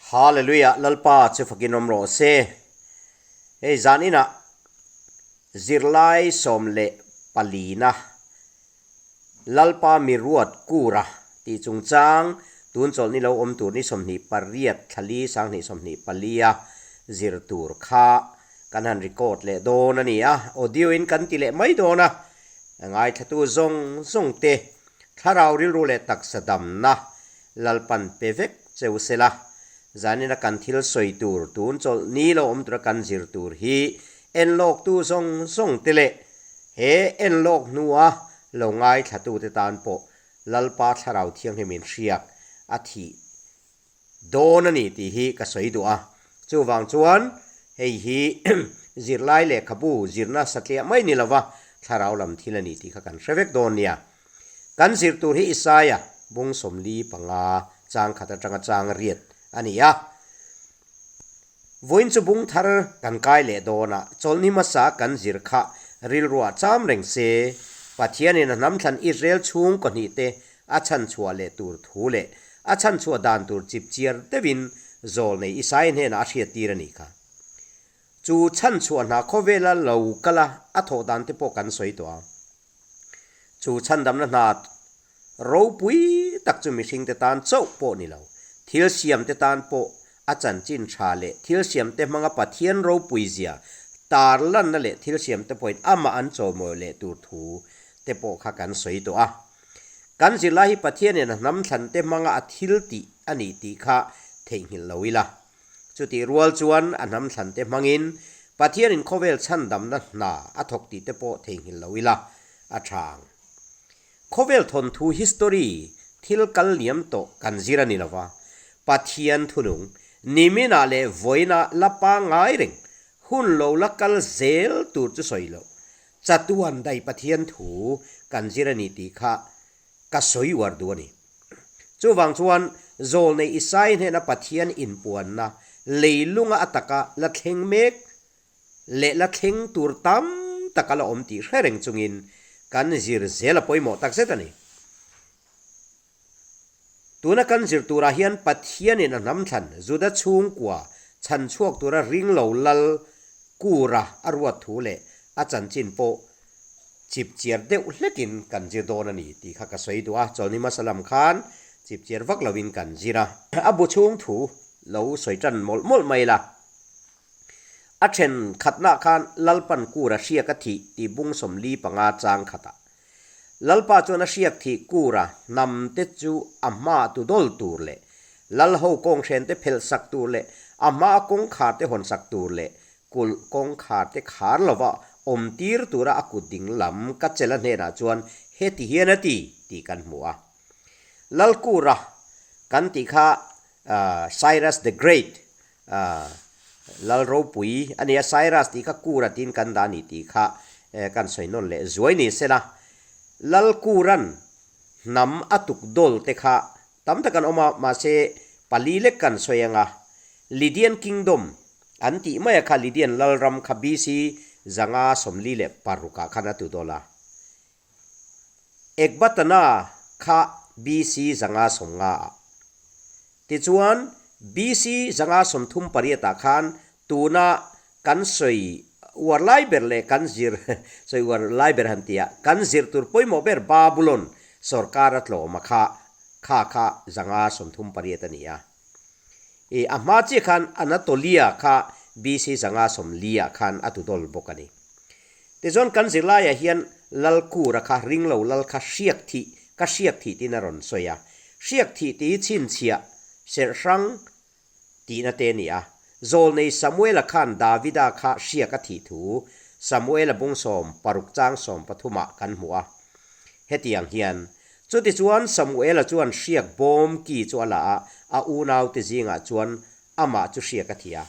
Hallelujah Lalpa chu fakin awm rawh se. Hei zan inah zirlai 14 na Lalpa mi ruat kura tih chungchang tun chawlh ni lo awm tur ni 28 thla li 2024 a zir tur kha kan han record leh dawn a ni a, audio in kan ti leh mai dawn a, ngaithlatu zawng zawng te thlarau rilru leh taksa damna Lalpan pe vek cheu sela, zanina kan thil sawi tur tun chawlh ni lo awm tura kan zir tur hi enlawktu zawng zawng te leh he enlawk hnua lo ngaithlatute tan pawh Lalpa Thlarau Thianghlimin hriak a thih dawn a ni tih hi ka sawi duh a. Chuvang chuan hei hi zirlai lehkhabu zirna satliah mai ni lova thlarau lam thil a ni tih kha kan hre vek dawn nia. Kan zir tur hi Isaia bung 45 chang khat atanga chang riat a ni a. Vawiin chu bung thar kan kai leh dawn a, chawlhni hmasa kan zir kha rilruah cham reng se, Pathianin a hnamthlan Israel chhungkaw hnih te a chhanchhuah leh tur thu leh a chhanchhuah dan tur chipchiar deuhin zawlnei Isaia hnenah a hriattir a nih kha. Chu chhanchhuah hna khawvela lo kala a thawh dan te pawh kan sawi tawh a. Chu chhandamna hna ropui tak chu mihringte tan chauh pawh ni lo, thil siamte tan pawh a chanchin tha leh thil siamte hmanga Pathian ropui zia tarlanna leh thil siamte pawhin amah an chawimawi leh tur thu te pawh kha kan sawi tawh a. Kan zirlai hi Pathianin a hnam thlante hmanga a thil tih a nih tih kha theihnghilh lo ila. Chutih rual chuan a hnam thlante hmangin Pathianin khawvel chhandamna hna a thawk tih te pawh theihnghilh lo ila a tha ang. Khawvel thawnthu history thil kal liam tawh kan zir a ni lova, Pathian thunung, niminah leh vawiinah la pangngai reng, hun lo la kal zel tur chu sawi loh, chatuan dai Pathian thu kan zir a ni tih kha ka sawi uar duh a ni. Chuvang chuan Zawlnei Isai hnena Pathian inpuanna leilunga a taka la thleng mek leh la thleng tur tam taka la awm tih hre reng chungin kan zir zel a pawimawh takzet a ni. Tuna kan zir turah hian Pathianin a hnamthlan Juda chhungkua chhan chhuak tura ring lo lal Kura a ruat thu leh a chanchin pawh chipchiar deuh hlekin kan zir dawn a ni tih kha ka sawi duh a, chawlhni hmasa lam khan chipchiar vak lovin kan zir a. A bu chhung thu lo sawi tan mawlh mawlh mai la, a then khatnah khan Lalpan Kura hriak a thih tih bung 45 chang khatah Lalpa chuan a hriak thih Kura hnam te chu a hma tu dawl tur leh Lalho kawnghren te phelh sak tur leh a hma kawngkhar te hawn sak tur leh Kulh kawngkhar te khar lova awm tir tura a kut ding lam ka chela hnenah chuan heti hian a ti tih kan hmu a. Lalkura kan tih kha Cyrus the Great Lal ropui a ni a, Cyrus tih kha Kura tiin kan dah a ni tih kha kan sawi nawn leh zuai ni sela. Lalkuran hnam a tuk dawl te kha tam tak an awm a, mahse pali lek kan sawi ang a, Lydian Kingdom an tih mai a kha Lydian lalram kha BC 546 ah khan a tu dawl a, Ekbatana kha BC 590 ah. Tichuan BC 538 ah khan tuna kan sawi uar lai ber leh kan zir sawi uar lai ber han tia kan zir tur pawimawh ber Babulon sorkar a tlawm a kha kha kha 538 a ni a. I a hma chiah khan Anatolia kha BC 540 ah khan a tudawl bawk a ni. Tichuan kan zirlaiah hian Lalkura kha ringlo lal kha hriak thih ka hriak thih tiin a rawn sawi a. Hriak thih tih hi chhinchhiah serh hrang Tihna te a ni a. Zawlnei Samuela khan Davida kha hriak a thih thu Samuela bung 16 chang 13 ah kan hmu a. Hetiang hian, Chutichuan Samuela chuan hriak bawm ki chu a la a, a unaute zingah chuan amah chu hriak a thih a.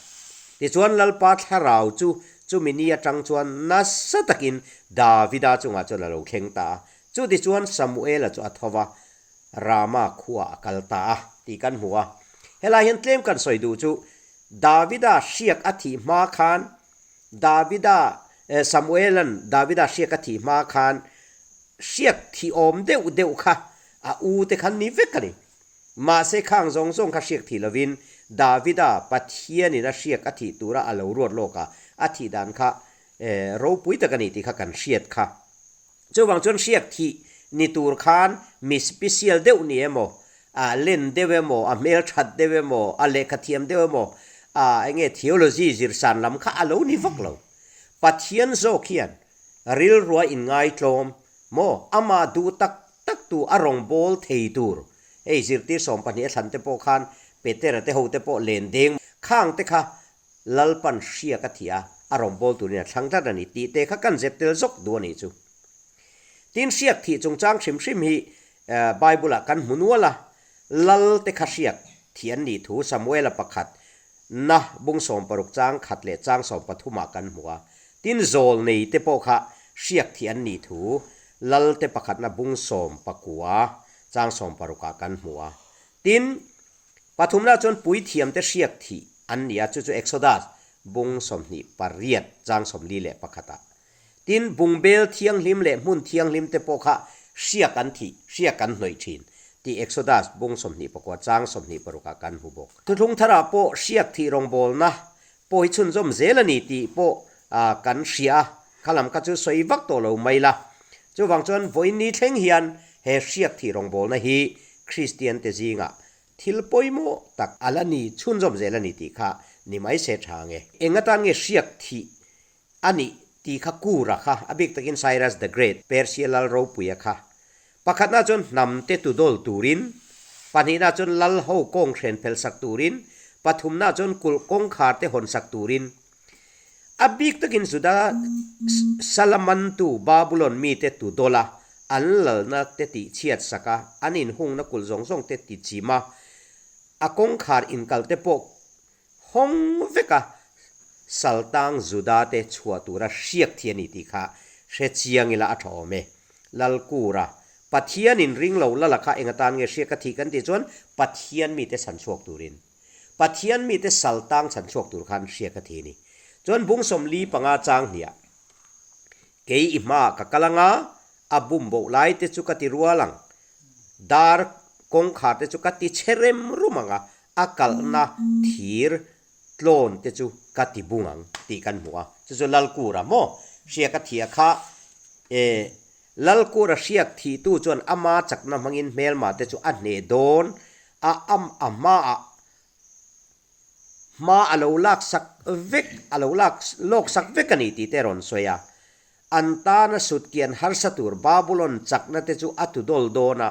Tichuan Lalpa thlarau chu chumi ni atang chuan nasa takin Davida chungah chuan a lo thleng ta a. Chutichuan Samuela chu a tho va, Rama khua a kal ta a tih kan hmu a. Helai hian tlem kan sawi duh chu Davida hriak a thih hma khan Davida Samuelan Davida hriak a thih hma khan hriak thih awm deuh deuh kha a u te khan ni vek a ni. Mahse khang zawng zawng kha hriak thih lovin Davida Pathianin a hriak a thih tura a lo ruat lawk a, a thih dan kha ropui tak a ni tih kha kan hriat kha. Chuvang chuan hriak thih ni tur khan mi special deuh ni emaw, a len deuh emaw, a hmelthat deuh emaw, a lehkha thiam deuh emaw, a enge theology zirsan lam kha a lo ni vak lo. Pathian zawk hian rilrua inngaitlawm maw amah duh tak tak tu a rawngbâwl thei tur hei zirtir 12 a thlan te pawh khan Petera te ho te pawh len deng khang te kha Lalpan hriak a thih a, a rawngbâwl turin a thlang tlat a ni tih te kha kan zep tel zawk duh a nih chu. Tin hriak thih chungchang hrim hrim hi Bible-ah kan hmu nual a, Lal te kha hriak thih an nih thu Samuela pakhat na bung 60 chang khat leh chang 13 ah kan hmu a, tin zawl nei te pawh kha hriak thih an nih thu Lal te pakhatna bung 19 chang 60 ah kan hmu a, tin pathumna chuan puithiam te hriak thih an ni a, chu chu Exodus bung 28 chang 41 ah. Tin, bungbel thianghlim leh hmun thianghlim te pawh kha hriak an thih, hriak an hnawih thin tih Exodus bung 29 chang 26 ah kan hmu bawk. Thuthlung tharah pawh hriak thih rawngbawlna pawh hi chhunzawm zel a ni tih pawh kan hria a, kha lam kha chu sawi vak tawh lo mai la. Chuvang chuan vawiin thleng hian he hriak thih rawngbawlna hi Kristian te zingah thil pawimawh tak a la ni chhunzawm zel a ni tih kha ni mai se tha nge. Eng atan nge hriak thih A nih, ti kha Kura kha, a bik takin Cyrus the Great, Persia lal ropuia kha. Pakhatna chuan hnam te tudawl turin, pahnihna chuan lal ho kawng hren phel sak turin, pathumna chuan kulh kawngkhar te hawn sak turin. A bik takin Juda Salamantu Babulon mite tudawl a, an lalna te tihchhiat sak a, an inhungna kulh zawng zawng te tichim a, a kawngkhar inkal te pawh Hawng veka Saltang Juda te chhuah tura hriak thi a ni tih kha hre chiang ila a tha awm e. Lalkura, Pathianin ring lo lala kha eng atan nge hriak ka thih kan tih chuan Pathian mite chhan chhuak turin. Pathian mite Saltang chhan chhuak tur khan hriak ka thi a ni. Chuan bung 45 chang hniah kei i hmaah ka kal anga a bum boh lai te chu ka ti rual ang. Dar kawngkhar te chu ka ti chhe rem rum ang a, a kalhna thir tlawn te chu ka ti bung ang tih kan hmu a, chu chu Lalkura maw hriak a thih a kha e, Lalkura hriak thihtu chuan ama chakna hmangin hmelma te chu a hneh dawn a, am a hmaah hma a lo lak sak vek a lo lak lawk sak vek a ni tih te a rawn sawi a, an tana sutkian harsa tur Babulon chakna te chu a tu dawl dawn a,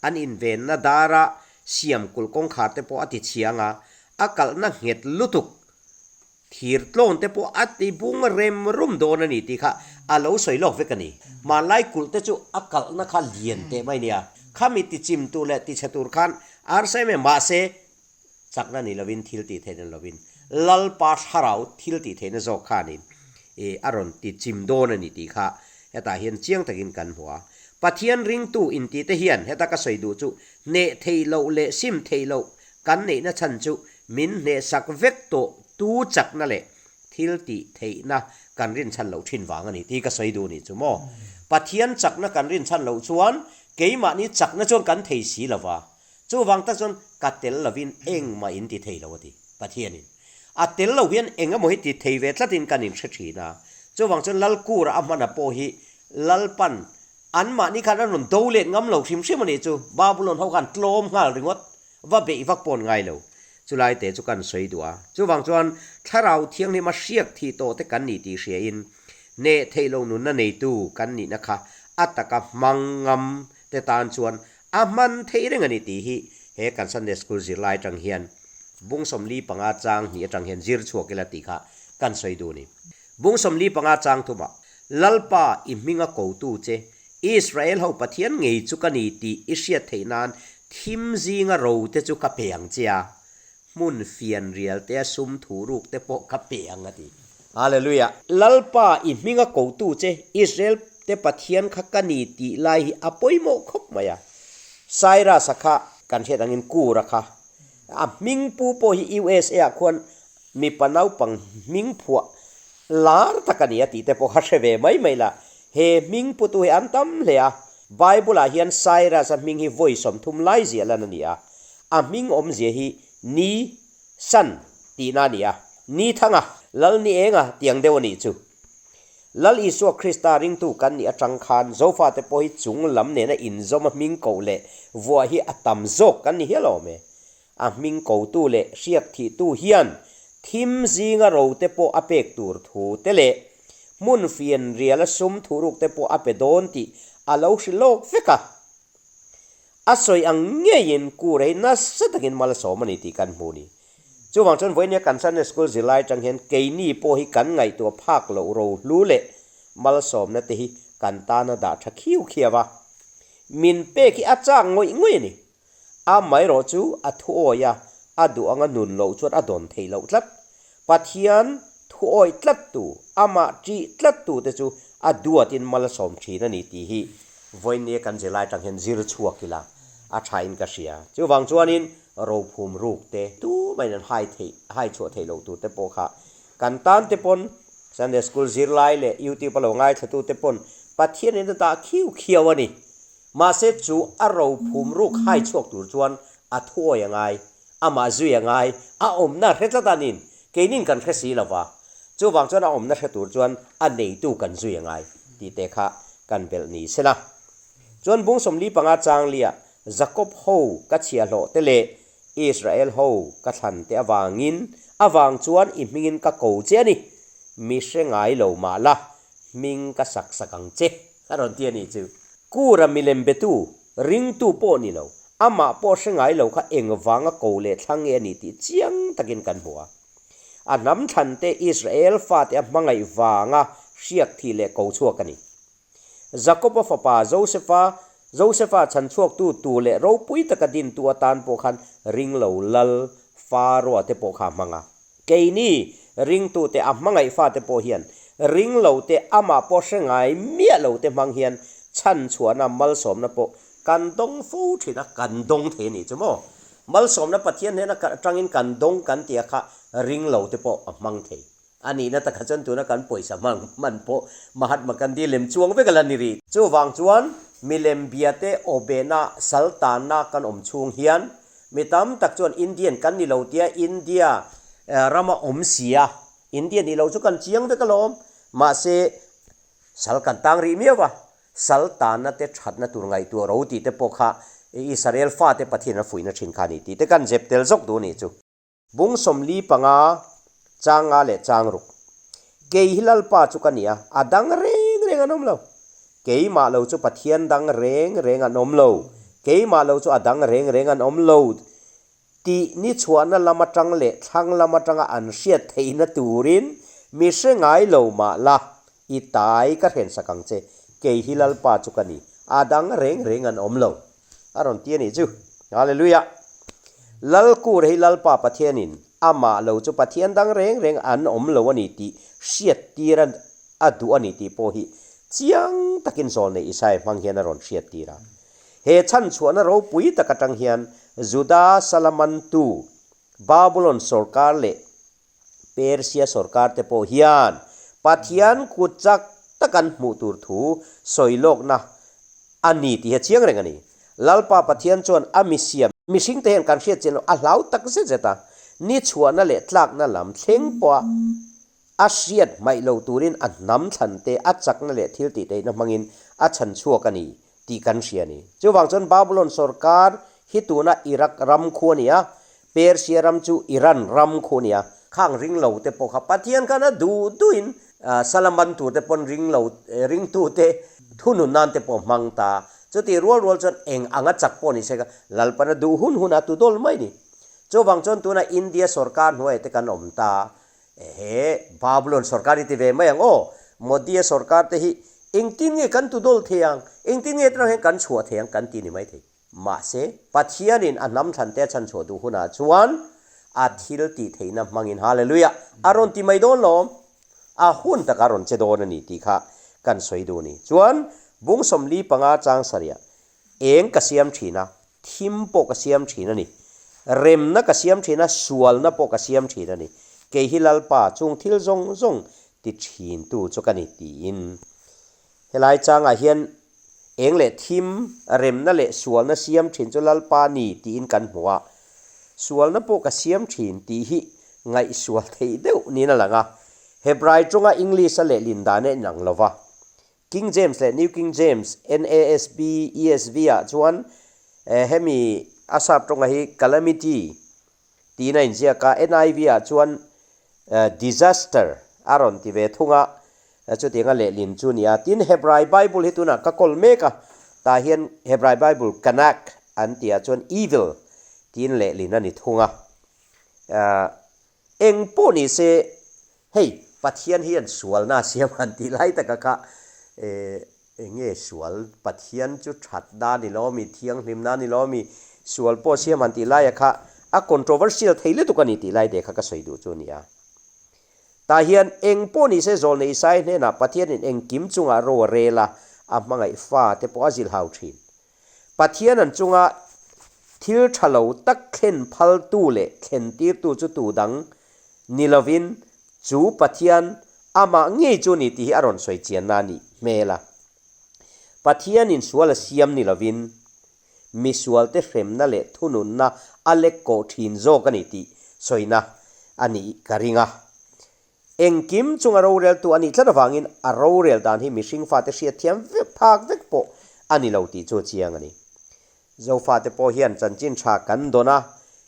an invenna dara siam kulh kawngkhar te pawh a ti chhiang a, a kalhna nghet lutuk thir tlawn te pawh a ti bung rem rum dawn a ni tih kha a lo sawi lawk vek a ni. Hmanlai kulh te chu a kalhna kha lian teh mai nia, khami ti chim tur leh ti chhe tur khan arsa em em mahse Chakna ni lovin thil tih theihna ni lovin Lalpa thlarau thil tih theihna zawk khanin i a rawn ti chim dawn a ni tih kha hetah hian chiang takin kan hmu a. Pathian ringtu inti te hian heta ka sawi duh chu hneh theih loh leh sim theih loh kan neihna chhan chu min hnehsak vek tawh tu chakna leh thil tih theihna kan rinchhan loh thin vang a ni tih ka sawi duh a nih chu maw. Pathian chakna kan rinchhan loh chuan keimahni chakna chuan kan thei si lova, Chuvang tak chuan ka tel lovin engmah in ti thei lo a ti, Pathianin. A tel lo hian eng emaw hi ti thei ve tlatin kan inhre thin a. Chuvang chuan Lalkura a hmana pawh hi Lalpan anmahni khan an rawn do let ngam lo hrim hrim a nih chu. Babulon ho khan tlawm nghal ringawt va beih vak pawh an ngai lo. Chulai te chu kan sawi duh a. Chuvang chuan Thlarau Thianghlima hriak thih tawh te kan nih tih hriain hneh theih lo nunna neitu kan nihna kha a taka hmang ngam te tan chuan a hman theih reng a ni tih hi he kan Sunday School zirlai atang hian bung 45 chang hnih atang hian zir chhuak ila tih kha kan sawi duh a ni. Bung 45 chang thumah, Lalpa i hminga kotu che, Israel ho Pathian ngei chu ka ni tih i hriat theih nan thim zinga ro te chu ka pe ang che a, hmun fian rial te a sum thu ruk te pawh ka pe ang a ti. Hallelujah! Lalpa i hminga kotu che Israel te Pathian kha ka ni tih lai hi a pawimawh khawp mai a. Cyrus-a kha kan hriat angin Kura kha a hming pu pawh hi USA ah khuan mipa naupang hming phuah lar tak a ni a tih te pawh kha hre ve mai mai la. He hming putu hi an tam hle a. Bible ah hian Cyrus-a hming hi vawi 30 lai ziah lan a ni a. A hming awmzia hi ni, Sun, tihna a ni a. Ni thanga, Lal ni enga tiang deuh a nih chu. Lal Isua Krista ringtu kan nih atang khan Zofate pawh hi chung lam nena inzawm a hming koh leh vuah hi a tam zawk kan ni hial awm e. A hming kotu leh hriak thihtu hian thim zinga rote pawh a pek tur thu te leh hmun fianriala sum thuruk te pawh a pe dawn tih a lo hri lawk vek a. A sawi ang ngeiin Kura hi nasa takin mal a sawm a ni tih kan hmu a ni. Chuvang chuan vawinia kan Sunday School zirlai atang hian keini pawh hi kan ngaihtuah phak loh rohlu leh malsawmna te hi kan tana dah tha khiu khiau a. Min pek hi a chak ngawih ngawih a ni. Amaherawh chu a thuawi a, a duh anga nun loh chuan a dawn theih loh tlat. Pathian thuawi tlattu, amah ṭih tlattute chu a duatin mal a sawm ṭhin a ni tih hi vawinia kan zirlai aṭang hian zir chhuak ila a ṭhain ka hria. Chuvang chuanin rophum ruk te, tumahin an hai theih, hai chhuah theih loh turte pawh kha kan tan te pawn Sunday School zirlai leh YouTube a lo ngaithlatute pawn Pathianin a dah khiu khiau a ni. Mahse chu a rophum ruk hai chhuak tur chuan a thuawi a ngai, amah zui a ngai, a awmna hre tlat a nin, keinin kan hre si lova, chuvang chuan a awmna hre tur chuan a neitu kan zui a ngai tih te kha kan belh ni sela. Chuan bung 45 changlia Jakob ho ka chhiahhlawh te leh Israel ho ka thlan te avangin avang chuan i hmingin ka ko che a ni, mi hre ngai lo mah la, hming ka sak sak ang che a rawn ti a nih chu. Kura milem betu, ringtu pawh ni lo, amah pawh hre ngai lo kha eng vanga ko leh thlang nge a ni tih chiang takin kan hmu a. A hnam thlante Israel fate a hmangaih vanga hriak thih leh ko chhuak a ni. Jakoba fapa Josefa, Josefa chhanchhuaktu tu leh ropui taka dintu atan pawh khan ring lo lal Faroa te pawh kha a hmang a. Keini ringtute a hmangaih fate pawh hian ring lote amah pawh hre ngai miah lote hmang hian chhanchhuahna malsawmna pawh kan dawng fo thin a, kan dawng thei a nih chu maw? Malsawmna Pathian hnena atangin kan dawng kan tih a kha ring lote pawh a hmang thei a nihna takah chuan tuna kan pawisa hmang hman pawh Mahatma Gandhi lem chuang vek a la ni rih. Chuvang chuan milem biate awbehna saltanna kan awm chhung hian Mi tam tak chuan Indian kan ni lo tia India rama awm sia India nih loh chu kan chiang vek alawm. Mahse sal kan tang rih miau a, sal tanna te thatna tur ngaihtuah ro tih te pawh kha Israel fate Pathian a fuihna thin kha a ni tih te kan zep tel zawk duh a nih chu. Bung 45, chang nga leh chang ruk. Kei hi Lalpa chu ka ni a, a dang reng reng an awm lo. Keimah lo chu Pathian dang reng reng an awm lo. Keimah lo chu a dang reng reng an awm lo tih ni chhuahna lam atang leh thlang lam atanga an hriat theihna turin mi hre ngai lo mah la, i tai ka hrensak ang che. Kei hi Lalpa chu ka ni, a dang reng reng an awm lo. A rawn ti a nih chu. Hallelujah! Lalkur hi Lalpa Pathianin amah lo chu Pathian dang reng reng an awm lo a ni tih hriattir a duh a ni tih pawh hi chiang takin Zawlnei Isaia hmang hian a rawn hriattir a. He chhanchhuahna ropui tak atang hian Juda Salamantu, Babulon sawrkar leh Persia sawrkar te pawh hian Pathian kut chak tak an hmuh tur thu sawi lawkna a ni tih hi a chiang reng a ni. Lalpa Pathian chuan a mi siam mihring te hian kan hriat chian loh a hlau tak zet zet a, ni chhuahna leh tlakna lam thleng pawha a hriat hmaih lo turin a hnam thlan te, a chakna leh thil tih theihna hmangin a chhan chhuak a ni tih kan hria a ni. Chuvang chuan Babulon sawrkar hi tuna Iraq ram khu a ni a, Persia ram chu Iran ram khu a ni a. Khang ring lo te pawh kha Pathian khan a duh duhin Salaman tur te pawn ring lo ringtu te thunun nan te pawh hmang ta. Chutih rual rual chuan eng anga chak pawh ni se kha Lalpan a duh hun hun a tu dawl mai ni. Chuvang chuan tuna India sawrkar hnuaiah te kan awm ta. Ehe, Babulon sawrkar hi ti ve mai ang aw. Modi-a sawrkar te hi engtin nge kan tu dawl thei ang, engtin nge hetah hian kan chhuah thei ang kan ti ni mai thei. Mahse, Pathianin a hnam thlan te a chhan chhuah duh hunah chuan a thil tih theihna hmangin Hallelujah a rawn ti mai dawn lawm. A hun taka rawn che dawn a ni tih kha kan sawi duh a ni. Chuan, bung 45 chang sarih eng ka siam thin a, thim pawh ka siam thin a ni. Remna ka siam thin a, sualna pawh ka siam thin a ni. Kei hi Lalpa chung thil zawng zawng ti thintu chu ka ni tiin. Helai changah hian eng leh thim, remna leh sualna siam thin chu Lalpa ni tiin kan hmu a. Sualna pawh ka siam thin tih hi ngaihsual theih deuh niin a lang a. Hebrai tawnga English-a lehlin dan a inang lo va. King James leh New King James, NASB, ESV, ah chuan hemi a sap tawnga hi calamity tiin a inziak a, NIV ah chuan disaster a rawn ti ve thung a, chutianga lehlin chu a ni a. Tin, Hebrai Bible hi tunah ka kawl mek a, tah hian Hebrai Bible Kanak an tihah chuan evil tiin lehlin a ni thung a. Eng pawh ni se, hei Pathian hian sualna a siam han tih lai taka kha eng nge sual, Pathian chu thatna a ni lo ami, thianghlimna a ni lo ami, sual pawh a siam han tih laia kha a controversial thei lutuk a ni tih lai te kha ka sawi duh chu a ni a. Tah hian eng pawh ni se Zawlnei Isaiah hnenah Pathianin engkim chungah ro a rel a, a hmangaih fa te pawh a zilhau thin. Pathian an chunga thil tha lo tak thlen phaltu leh thlentirtu chu tu dang ni lovin chu Pathian amah ngei chu ni tih hi a rawn sawi chianna a nih hmel a. Pathianin sual a siam ni lovin misualte hremna leh thununna a lek kawh thin zawk a ni tih sawina a nih ka ring a. Engkim chunga roreltu a nih tlat avangin a rorel dan hi mihring fate hriatthiam vek phak vek pawh a ni lo tih chu a chiang a ni. Zofate pawh hian chanchin tha kan dawn a,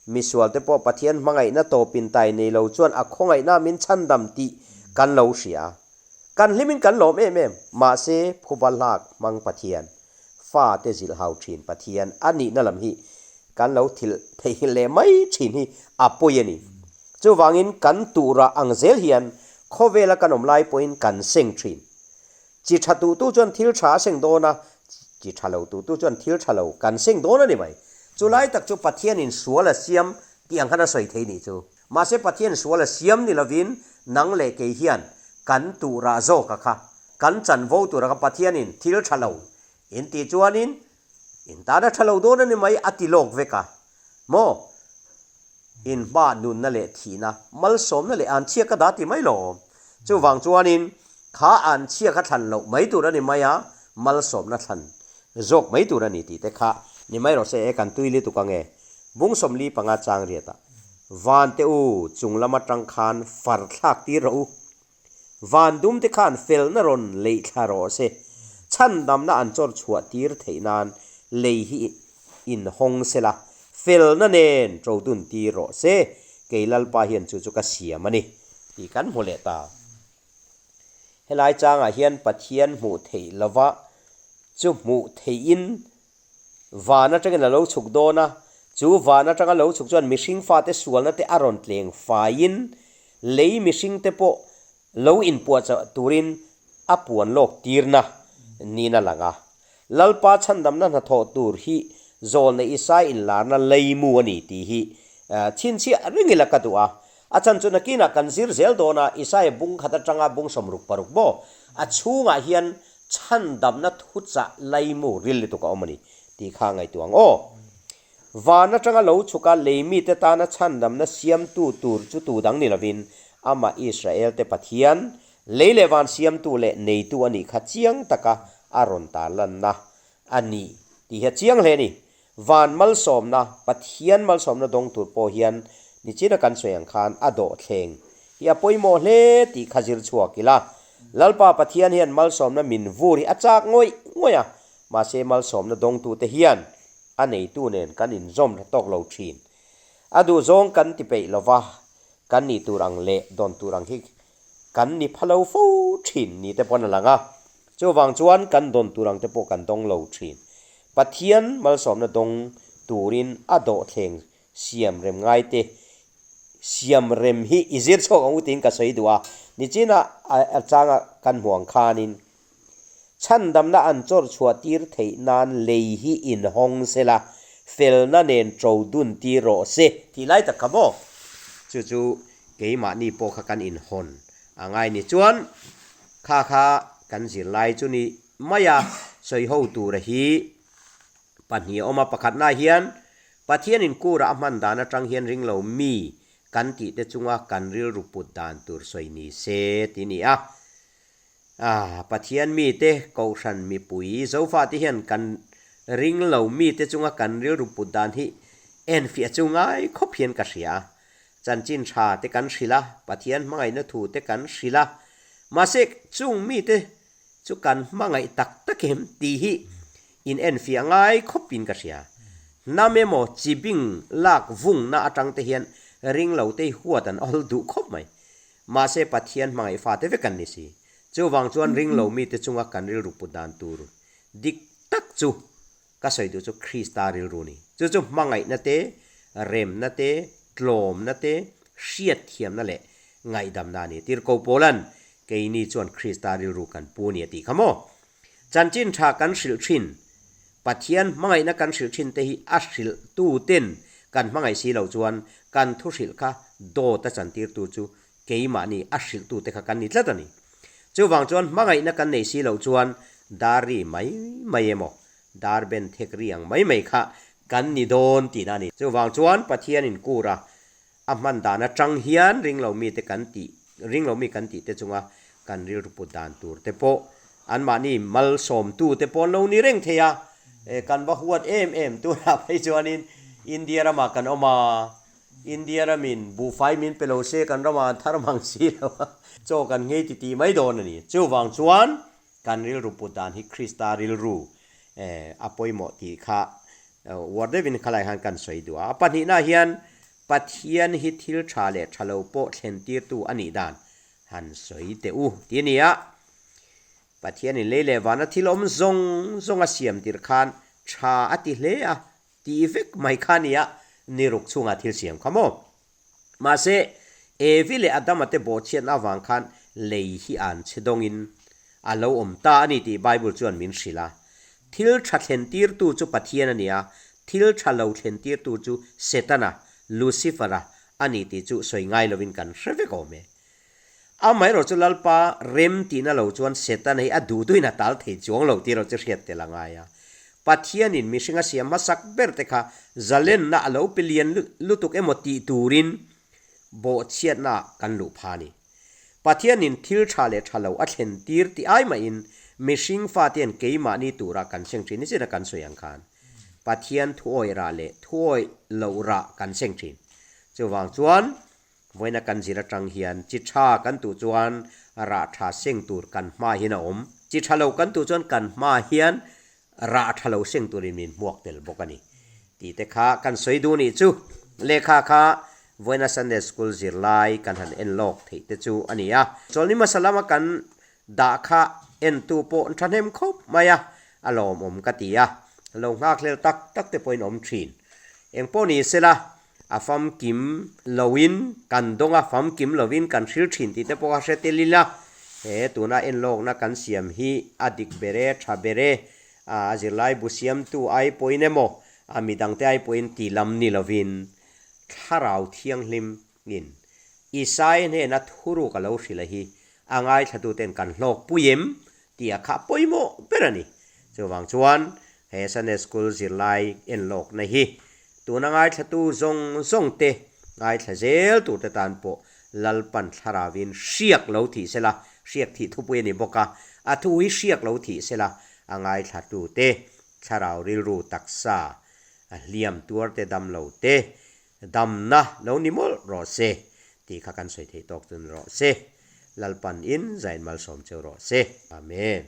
misualte pawh Pathian hmangaihna tawpin tai nei lo chuan a khawngaihna min chhandam tih kan lo hria. Kan hlimin kan lawm em em, mahse phuba hlak hmang Pathian, fate zilhhau thin Pathian a nihna lam hi kan lo thil theihnghilh leh mai thin hi a pawi a ni. Chuvangin kan turah ang zel hian khawvela kan awm lai pawhin kan seng thin. Chi tha tuhtu chuan thil tha a seng dawn a, chi tha lo tuhtu chuan thil tha lo kan seng dawn a ni mai. Chu lai tak chu Pathianin sual a siam tih ang khan a sawi thei nih chu. Mahse Pathian sual a siam ni lovin nang leh kei hian kan turah zawk a kha, kan chanvo tur a kha Pathianin thil tha lo in tih chuanin In tan a tha lo dawn a ni mai a ti lawk vek a maw? In hma nunna leh thihna, malsawmna leh anchhia ka dah ti mai lo awm. Chuvang chuanin kha anchhia kha thlan loh mai tur a ni mai a, malsawmna thlan zawk mai tur a ni tih te kha ni mai rawh se e kan tui lutuk ange. Bung 45 chang riatah Vante u chung lam atang khan far thlak tir rawh u. Van dum te khan felna rawn leih thla rawh se, chhandamna an chawr chhuah tir theih nan lei hi in hawng se la, felna nen ṭo dun tir rawh se, kei Lalpa hian chu chu ka siam a ni tih kan hmu leh ta. Helai changah hian Pathian hmuh theih lova chu hmuh theihin Van atangin a lo chhuk dawn a, chu van atanga lo chhuk chuan mihring fate sualna te a rawn tleng faiin lei mihring te pawh lo inpuahchah turin a puan lawk tirna niin a lang a. Lalpa chhandamna hnathawh tur hi zawlna Isai inlarna leimu a ni tih hi chhinchhiah ring ila ka duh a. A chan chu nakinah kan zir zel dawn a, Isaiah bung khat atanga bung 66 maw a chhungah hian Chhandamna thuchah laimu ril lutuk a awm a ni tih kha ngaihtuah ang aw. Van atanga lo chhuk a lei mite tana chhandamna siamtu tur chu tu dang ni lovin amah Israelte Pathian, lei leh van siamtu leh neitu a nih kha chiang taka a rawn tarlanna a ni tih hi a chiang hle a ni. Van malsawmna, Pathian malsawmna dawng tur pawh hian nichina kan sawi ang khan a dawhthleng hi a pawimawh hle tih kha zir chhuak ila. Lalpa Pathian hian malsawmna min vur hi a chak ngawih ngawih a, mahse malsawmna dawngtute hian a neitu nen kan inzawm tha tawk lo thin. A duhzawng kan ti peih lova, kan nih tur ang leh dawn tur ang hi kan ni pha lo fo thin ni te pawn a lang a, chuvang chuan kan dawn tur ang te pawh kan dawng lo thin. Pathian malsawmna dawng turin a dawhthleng siam rem ngai te siam rem hi i zir chhuak ang u tiin ka sawi duh a, nichina a changa kan hmuh ang khanin Chhandamna an chawr chhuah tir theih nan lei hi inhawng se la, felna nen ṭo dun tir rawh se. Tih lai tak kha maw? Chu chu keimahni pawh kha kan inhawn a ngai ni. Chuan kha kha kan zirlai chu ni mai a, sawi ho tura hi pahnih a awm a. Pakhatna hian Pathianin kura a hman dan atang hian ring lo mi kan tih te chunga kan rilru put dan tur sawi ni se tih a ni a. A, Pathian mite, Kohhran mipui, Zofate hian kan ring lo mite chunga kan rilru put dan hi Enfiah chu ngai khawp hian ka hria a, chanchin tha te kan hrilh a, Pathian hmangaihna thu te kan hrilh a, mahse chung mite chu kan hmangaih tak tak em tih hi in enfiah ngai khawpin ka hria. Hnam emaw chi bing lak vungna atang te hian ring lo te hi huat an awl duh khawp mai. Mahse Pathian hmangaih fate vek an ni si. Chuvang chuan ring lo mite chunga kan rilru put dan tur dik tak chu ka sawi duh chu Krista rilru ni. Chu chu hmangaihna te, remna te, tlawmna te, hriatthiamna leh ngaihdamna a ni. Tirhko Paula'n keini chuan Krista rilru kan pu a ni a tih kha maw? Chanchin tha kan hrilh thin, Pathian hmangaihna kan hrilh thin te hi a hrilhtu ten kan hmangaih si loh chuan kan thu hrilh kha dawt a chantirtu chu keimahni a hrilhtu te kha kan ni tlat a ni. Chuvang chuan hmangaihna kan nei si loh chuan dar ri mai mai emaw, dar ben thek ri ang mai mai kha kan ni dawn tihna a ni. Chuvang chuan Pathianin kur a a hman dan atang hian ringlo mite kan tih ringlo mi kan tih te chunga kan rilru put dan tur te pawh anmahni malsawmtu te pawh an lo ni reng thei a, kan va huat em em tunah phei chuanin India ramah kan awm a, India ramin buhfai min pe lo se kan ramah an thar mang si lo a, chaw kan nghei ti tih mai dawn a ni. Chuvang chuan kan rilru put dan hi Krista rilru a pawimawh tih kha uar deuhin khalai khan kan sawi duh a. A pahnihna hian Pathian hi thil tha leh tha lo pawh thlen tirtu a nih dan han sawi teh u ti a ni a. Pathianin lei leh vana thil awm zawng zawng a siam tirh khan tha a ti hle a, Tih vek mai kha nia, ni ruk chhungah thil siam kha maw? Mahse, Evi leh Adama te bawhchhiatna avang khan lei hi an chhe dawngin a lo awm ta a ni tih Bible chuan min hrilh a. Thil tha thlentirtu chu Pathian a ni a, thil tha lo thlentirtu chu Setana, Lucifer-a, a ni tih chu sawi ngai lovin kan hre vek awm e. Amaherawh chu Lalpa rem tihna lo chuan Setana hi a duh duhin a tal thei chuang lo tih erawh chu hriat tel a ngai a. Pathianin mihring a siam hmasak ber te kha zalenna a lo pe lian lutuk emaw tih turin bawhchhiatna ah kan luh pha a ni. Pathianin thil tha leh tha lo a thlen tir tih ai mahin mihring fate'n keimahni turah kan seng thin ni zira kan sawi ang khan Pathian thuawih rah leh thuawih loh rah kan seng thin. Chuvang chuan Vawiina kan zir atang hian chi tha kan tuh chuan rah tha seng tur kan hma hian a awm. Chi tha lo kan tuh chuan kan hma hian rah tha lo seng turin min hmuak tel bawk a ni. Tih te kha kan sawi duh nih chu. Lehkha kha vawiina Sunday School zirlai kan han en lawk theih te chu a ni a. Chawlhni hmasa lama kan dah kha entu pawh an thahnem khawp mai a, a lawmawm ka ti a. Lo nghakhlel tak tak te pawhin awm thin. Engpawh ni sela, A famkim loin kan dawng a, famkim lovin kan hril thin tih te pawh kha hre tel ila, he tuna enlawkna kan siam hi a dik ber e, tha ber e, a zirlai bu siamtu ai pawhin emaw, a midangte ai pawhin ti lam ni lovin Thlarau Thianghlim in Isai hnena thuruk a lo hrilh a hi a ngaithlatuten kan hlawk pui em tih a khah pawimawh ber a ni. Chuvang chuan he Sunday School zirlai enlawkna hi tuna ngaithlatu zawng zawng te ngaithla zel turte tan pawh Lalpan thlarauin hriak lo thih sela, hriak thih thupui a ni bawk a, a thu hi hriak lo thih sela a ngaithlatu te thlarau rilru taksa a hliam tuar te dam lo te Damna lo ni mawlh rawh se tih kha kan sawi theih tawk chu ni rawh se. Lalpan in zain malsawm cheu rawh se. Amen.